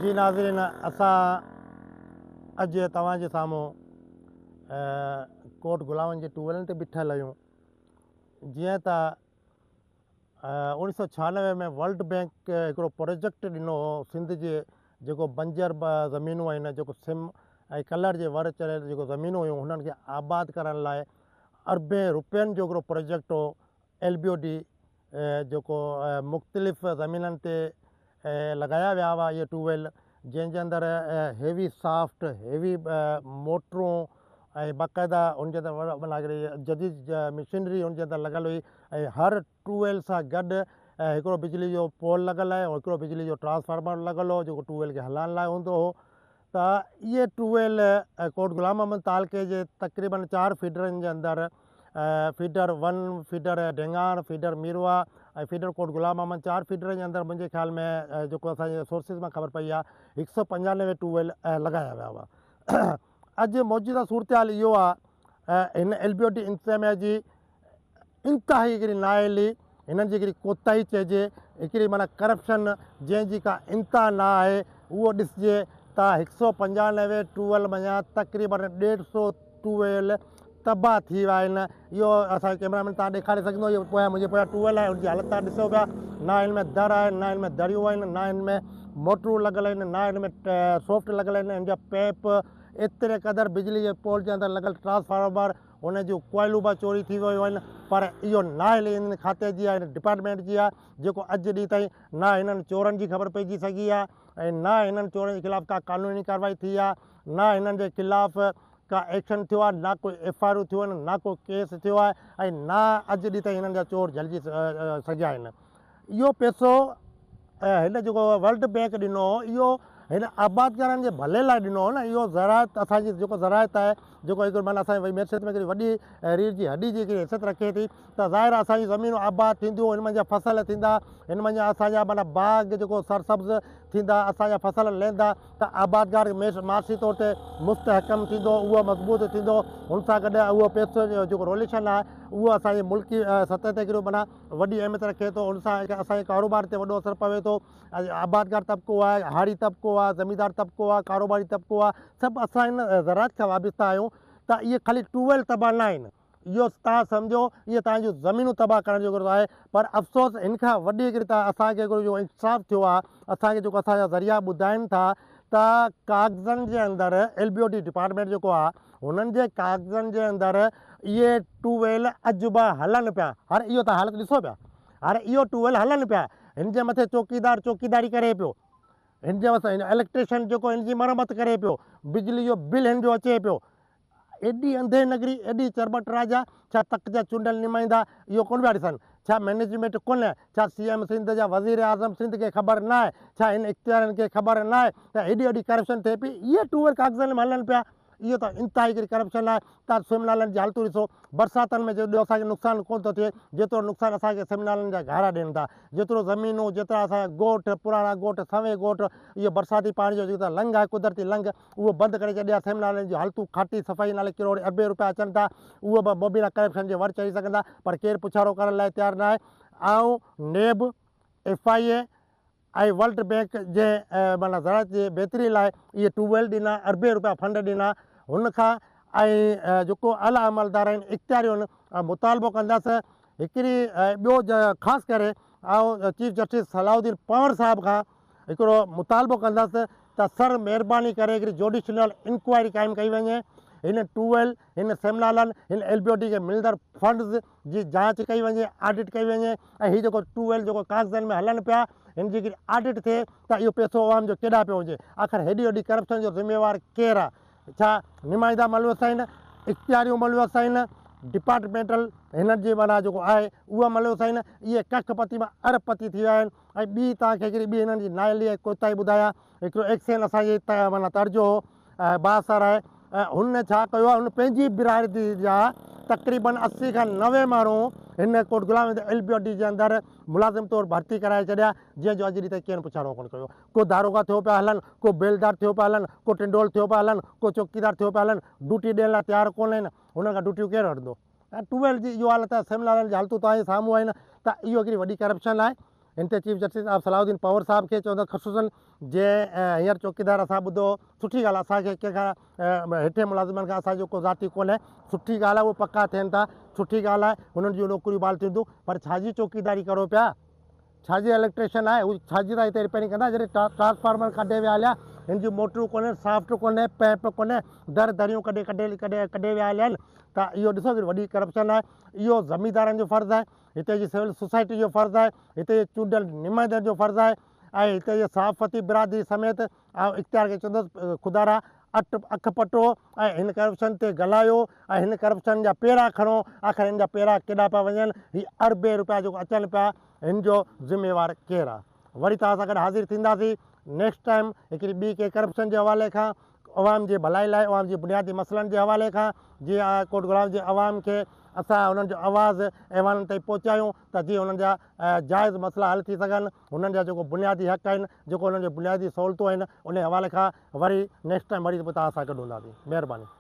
جي ناظرين اسان اڄ توهان جي سامهون ڪوٽ غلامن جي ٽوئلن تي بيٺل آهيون. جيئن ته 1996 ۾ ورلڊ بينڪ هڪڙو پروجيڪٽ ڏنو هو سنڌ جي جيڪو بنجر زمينون آهن، جيڪو سم ۽ ڪلر جي ور چڙهيل جيڪو زمينون هيون انهن کي آباد ڪرڻ لاء اربين روپين جو هڪڙو پروجيڪٽ هو ايل بي او ڊي، جيڪو مختلف زمينن تي لڳايا ويا هئا اهي ٽيوب ويل، جنهن جي اندر هيوي سافٽ هيوي موٽرون ۽ باقاعده ان جي اندر معنيٰ هڪڙي جديد مشينري ان جي اندر لڳل هئي ۽ هر ٽيوب ويل سان گڏ هڪڙو بجلي جو پول لڳل آهي ۽ هڪڙو بجلي جو ٽرانسفارمر لڳل هو جيڪو ٽيوب ويل کي هلائڻ لاء هوندو هو. ته اهي ٽيوب ويل ڪوٽ غلام محمد تعلقي جي تقريبن 4 فيڊرن جي اندر، feeder 1، feeder Dhengan, feeder Mirwah ۽ feeder Kot Ghulam Muhammad, 4 فيڊرن جي اندر منهنجي خيال ۾ جيڪو اسان جي سورسز مان خبر پئي آهي 195 ٽيوب ويل لڳايا ويا هئا. اڄ موجوده صورتحال اهو آهي هن ايل بي او ڊي انتظاميا جي انتهائي هڪڙي نااهلي، هنن جي هڪڙي ڪوتاهي چئجي، هڪڙي معنيٰ ڪرپشن جنهن جي ڪا انتها نه آهي، اهو ڏسجي ته 195 ٽيوب ويل منجهان تقريبن 150 ٽيوب ويل تباهه ٿي ويا آهن. اهو اسان جو ڪئميرا مين تان ڏيکاري سگهندو، اهو پويان منهنجي پويان ٽيوب ويل آهي، ان جي حالت تان ڏسو پيا، نه هن ۾ در آهن، نه هن ۾ دريون آهن، نه هن ۾ موٽرون لڳل آهن، نه هن ۾ سافٽ لڳل آهن، هن جا پئپ ايتري قدر بجلي جي پول جي اندر لڳل ٽرانسفارمر ان جون ڪوائلون به چوري ٿي ويون آهن، پر اهو نااهلي هنن کاتي جي آهي، هن ڊپارٽمينٽ جي آهي، جيڪو اڄ ڏينهن تائين نه هنن چورن جي خبر پئجي سگهي آهي ۽ نه هنن چورن جي خلاف ڪا قانوني ڪارروائي ٿي آهي، نه هنن جي خلاف ڪا ايڪشن ٿيو آهي، نه ڪو ايف I آرون ٿيون آهن، نه ڪو ڪيس ٿيو آهي ۽ نه اڄ ڏينهن تائين هنن جا چور جهلجي سگهيا آهن. اهو پئسو هن جيڪو ورلڊ بينڪ ڏنو هو اهو هن آبادگارن جي ڀلي لاء ڏنو هو نه، اهو زراعت اسان جي جيڪو زراعت آهي جيڪو هڪ معنيٰ اسان جي معيشت ۾ هڪڙي وڏي ريڙهه جي هڏي جي هڪڙي حيثيت رکي ٿي ته ظاهر آهي اسان جون زمينون آباد ٿينديون، هن منجهان فصل ٿيندا، هن منجهان اسان جا معنيٰ باغ جيڪو سرسبز ٿيندا، اسان جا فصل لهندا ته آبادگار معاشي طور تي مستحڪم ٿيندو، اهو مضبوط ٿيندو، هن سان گڏ اهو پئسو جو جيڪو روليشن آهي اهو اسان جي ملڪي سطح تي هڪڙو معنيٰ وڏي اهميت رکي ٿو، ان سان اسان جي ڪاروبار تي وڏو اثر پوي ٿو. آبادگار طبقو آهي، هاري طبقو آهي، زميندار طبقو آهي، ڪاروباري طبقو آهي، سڀ اسان هن زراعت کان وابسته آهيون ته اهي خالي ٽيوب ويل تباهه نه آهن، اهو توهان سمجهو اهي توهان جون زمينون تباهه ڪرڻ جو هڪڙو آهي، پر افسوس هن کان وڏي هڪڙي ته اسان کي هڪڙو جيڪو انصاف ٿيو آهي، اسان کي جيڪو اسان جا ذريعا ٻڌائين ٿا ته ڪاغذن جي اندر L B O D department جيڪو آهي هنن جي ڪاغذن جي اندر اهي ٽيوب ويل اڄ به هلن پيا، هاڻي اهو توهان حالت ڏسو پيا، هاڻي اهو ٽيوب ويل هلن پيا، هن جي مٿي چوڪيدار چوڪيداري ڪري پيو، هن جي مٿي اليڪٽريشن جيڪو هن جي مرمت ڪري پيو، بجلي جو بل هن جو اچي پيو، ايڏي انڌي نگري، ايڏي چرٻٽ راجا، ڇا تڪ جا چونڊيل نمائندا اهو ڪونه پيا ڏسن؟ ڇا مئنيجمينٽ ڪونه؟ ڇا سي ايم سنڌ جا وزير اعظم سنڌ کي خبر ناهي؟ ڇا هن اختيارين کي خبر ناهي ته ايڏي وڏي ڪرپشن ٿئي پئي؟ اهي ٽيوب ويل ڪاغذن ۾ هلن پيا. اهو ته انتهائي هڪڙي ڪرپشن آهي. تان سم نالن جي حالتون ڏسو، برساتن ۾ جيڏو اسان کي نقصان ڪونه ٿو ٿئي، جيترو نقصان اسان کي سم نالن جا گهارا ڏين ٿا، جيترو زمينون، جيترا اسان جا ڳوٺ، پراڻا ڳوٺ، سوين ڳوٺ، اهو برساتي پاڻي جو جيڪو لنگهه آهي، قدرتي لنگهه، اهو بند ڪري ڇڏيا، سم نالن جون حالتون کاٽي صفائي نالي ڪروڙين اربين روپيا اچن ٿا، اهو به مبينا ڪرپشن جي ور چڙهي سگهن ٿا، پر ڪير پڇاڙو ڪرڻ لاء تيار ناهي. آئون NAB, F I A ۽ world bank جنهن معنيٰ زراعت جي بهتري لاء اهي ٽيوب ويل ڏنا، اربين روپيا فنڊ ڏنا، هن کان ۽ جيڪو اعليٰ عملدار آهن، اختياريون آهن، مطالبو ڪندس. هڪڙي ٻيو خاص ڪري آئون چيف جسٽس صلاح الدين پنهور صاحب کان هڪڙو مطالبو ڪندس ته سر مهرباني ڪري هڪڙي جوڊيشنل انڪوائري قائم ڪئي وڃي، هن ٽيوب ويل، هن سيمنالن، هن ايل بي او ڊي کي ملندڙ فنڊز جي جاچ ڪئي وڃي، آڊٽ ڪئي وڃي ۽ هي جيڪو ٽيوب ويل جيڪو ڪاغذن ۾ هلن پيا هن جي هڪڙي آڊٽ ٿئي ته اهو پئسو عوام جو ڪيڏانهن پيو وڃي، آخر هيڏي وڏي ڪرپشن جو ذميوار ڪير آهي؟ ڇا نمائندا ملوث آهن، اختياريون ملوث آهن، ڊپارٽمينٽل هنن جي معنيٰ جيڪو آهي اهي ملوث آهن، اهي ڪک پتي مان ارب پتي ٿي ويا آهن ۽ ٻي توهان کي هڪڙي ٻي هنن جي نااهلي ۽ ڪوتاهي ٻڌايان، هڪڙو ايڪسين اسان جي معنيٰ ترجو هو بااثر آهي هن ڇا ڪيو آهي هن پنهنجي برادري جا تقريبن 80 کان 90 ماڻهو هن Kot Ghulam L B O D جي اندر ملازم طور ڀرتي ڪرائي ڇڏيا، جنهن جو اڄ ڏينهن تائين ڪنهن پڇاڻو ڪونه ڪيو. ڪو داروغا ٿيو پيا هلن، ڪو بيلدار ٿيو پيا هلن، ڪو ٽنڊول ٿيو پيا هلن، ڪو چوڪيدار ٿيو پيا هلن، ڊيوٽي ڏيڻ لاء تيار ڪونه آهن، هنن کان ڊيوٽيون ڪير وٺندو؟ ۽ ٽويل جي اهو حالت آهي، سم نالن جي حالتون توهان جي سامهون آهن ته اهو هڪڙي وڏي ڪرپشن آهي. هن تي chief justice of Salahuddin Panhwar صاحب کي چوندس خصوصن جنهن هينئر چوڪيدار اسان ٻڌو سٺي ڳالهه اسان کي ڪنهن کان هيٺين ملازمن کان اسان جو ڪو ذاتي ڪونهي سٺي ڳالهه آهي اهي پڪا ٿين ٿا سٺي ڳالهه آهي هنن جون نوڪريون بحال ٿينديون پر ڇا جي چوڪيداري ڪرو پيا ڇا جي اليڪٽريشن آهي هو ڇا جي ٿا هتي رپيئرنگ ڪندا جڏهن ٽرانسفارمر ڪڍي ويا هليا هن جون موٽرون ڪونهن سافٽ ڪونهي پئپ ڪونهي در دريون ڪڍي ڪڍي ڪڍي ڪڍي ويا هليا آهن ته اهو ڏسو هڪڙي وڏي ڪرپشن آهي اهو زميندارن جو فرض آهي هتي جي سول سوسائٽي جو فرض آهي هتي جي چونڊيل نمائندن جو فرض آهي ۽ هتي جي صحافتي برادري سميت آئون اختيار کي چوندس خدارا اٽ اک پٽو ۽ هن ڪرپشن تي ڳالهايو ۽ هن ڪرپشن جا پيرا کڻو آخر هن جا پيرا ڪيڏا پيا وڃن هي اربين روپيا جيڪو اچن پيا هن جو ذميوار ڪير آ وري توهان سان گڏ حاضر ٿينداسين نيڪسٽ ٽائيم هڪڙي ٻي ڪنهن ڪرپشن جي حوالي کان عوام جي ڀلائي لاء عوام جي بنيادي مسئلن جي حوالي کان جيئن ڪوٽ غلام جي عوام کي اسان انهن جو آواز ايوانن تائين پهچايون ته جيئن انهن جا جائز مسئلا حل ٿي سگهن انهن جا جيڪو بنيادي حق آهن جيڪو انهن جو بنيادي سهولتون آهن انهي حوالي کان وري نيڪسٽ ٽائيم وري توهان سان گڏ هونداسين مهرباني.